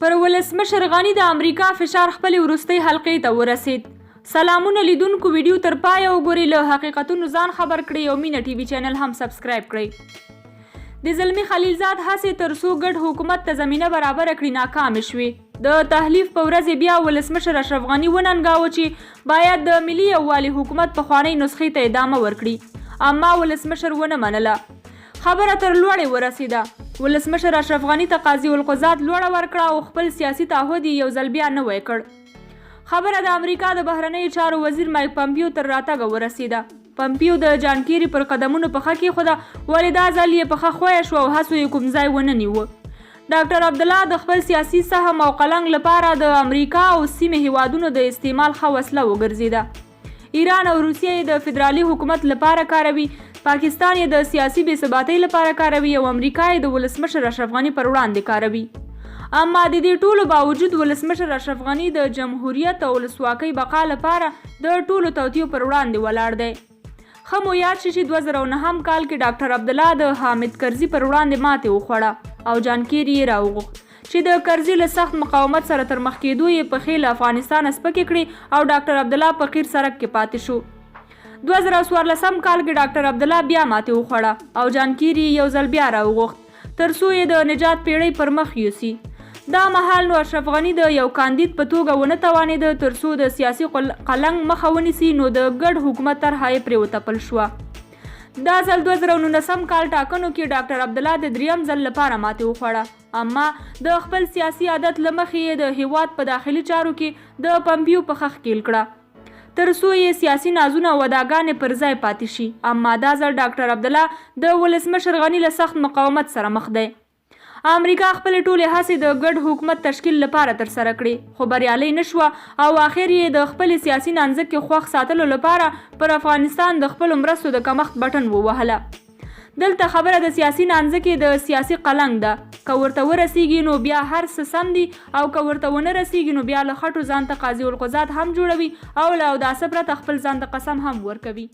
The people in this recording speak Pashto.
پر ولسمشر غني د امریکا فشار خپلې وروستۍ حلقې ته ورسید. سلامونه لیدونکو ویډیو تر پایه وګورئ له حقیقتونو ځان خبر کړئ او مینه ټي وي چینل هم سبسکرایب کړئ. د زلمي خلیلزاد هڅې تر څو ګډ حکومت ته زمینه برابره کړي ناکامې شوې. د تحلیف په ورځ یې بیا ولسمشر اشرف غني وننګاوه چې باید د ملي یووالي حکومت پخوانۍ نسخې ته ادامه ورکړي اما ولسمشر ونه منله. خبره تر لوړې ورسېده. ولسمشر اشرف غني ته قاضي القضات لوړه ورکړه او خپل سیاسي تعهد یې یو ځل بیا نوی کړ. خبره د امریکا د بهرنیو چارو وزیر مایک پمپیو تر راتګه ورسېده. پمپیو د جان کیري پر قدمونو پښه کېښوده، ولې دا ځل یې پښه ښویه شوه او هڅو یې کوم ځای ونه نیوه. ډاکټر عبدالله د خپل سیاسي سهم او قلنګ لپاره د امریکا او سیمې هېوادونو د استعمال ښه وسله وګرځېده. ایران او روسیه یې د فدرالي حکومت لپاره کاروي، پاکستان یې د سیاسي بې ثباتۍ لپاره کاروي او امریکا یې د ولسمشر اشرف غني پر وړاندې کاروي. اما د دې ټولو باوجود ولسمشر اشرف غني د جمهوریت او ولسواکۍ بقا لپاره د ټولو توطیو پر وړاندې ولاړ دی. ښه مو یاد شي چې 2009 کال کې ډاکټر عبدالله د حامد کرزي پر وړاندې ماتې وخوړه او جان کیري یې راوغوښت. چې د کرزي له سخت مقاومت سره تر مخ کېدو یې پښې له افغانستانه سپکې کړې او ډاکټر عبدالله په قیر سرک کې پاتې شو. 2014 کال کې ډاکټر عبدالله بیا ماتې وخوړه او جان کیري یې یو ځل بیا راوغوښت تر څو یې د نجات پېړۍ پر مخ یوسي. دا مهال نو اشرف غني د یو کاندید په توګه ونه توانېده تر څو د سیاسي قلنګ مخه ونیسي نو د ګډ حکومت طرحه یې پرې وتپل شوه. دا ځل 2019 کال ټاکنو کې ډاکټر عبدالله د دریم ځل لپاره ماتې وخوړه، اما د خپل سیاسي عادت له مخې یې د هېواد په داخلي چارو کې د پمپیو پښه ښکېل کړه، تر څو یې سیاسي نازونه او اداګانې پر ځای پاتې شي، اما دا ځل ډاکټر عبدالله د ولسمشر غني له سخت مقاومت سره مخ دی. امریکا خپلې ټولې هڅې د ګډ حکومت تشکیل لپاره ترسره کړې، خو بریالۍ نه شوه او اخر یې د خپلې سیاسي نانځکې خوښ ساتلو لپاره پر افغانستان د خپلو مرستو د کمښت بټن ووهله. دلته خبره د سیاسي نانځکې د سیاسي قلنګ ده، که ورته ورسیږي نو بیا هر څه سم دي او که ورته ونه رسیږي نو بیا له خټو ځان ته قاضي القضات هم جوړوي او له اوداسه پرته خپل ځان ته قسم هم ورکوي.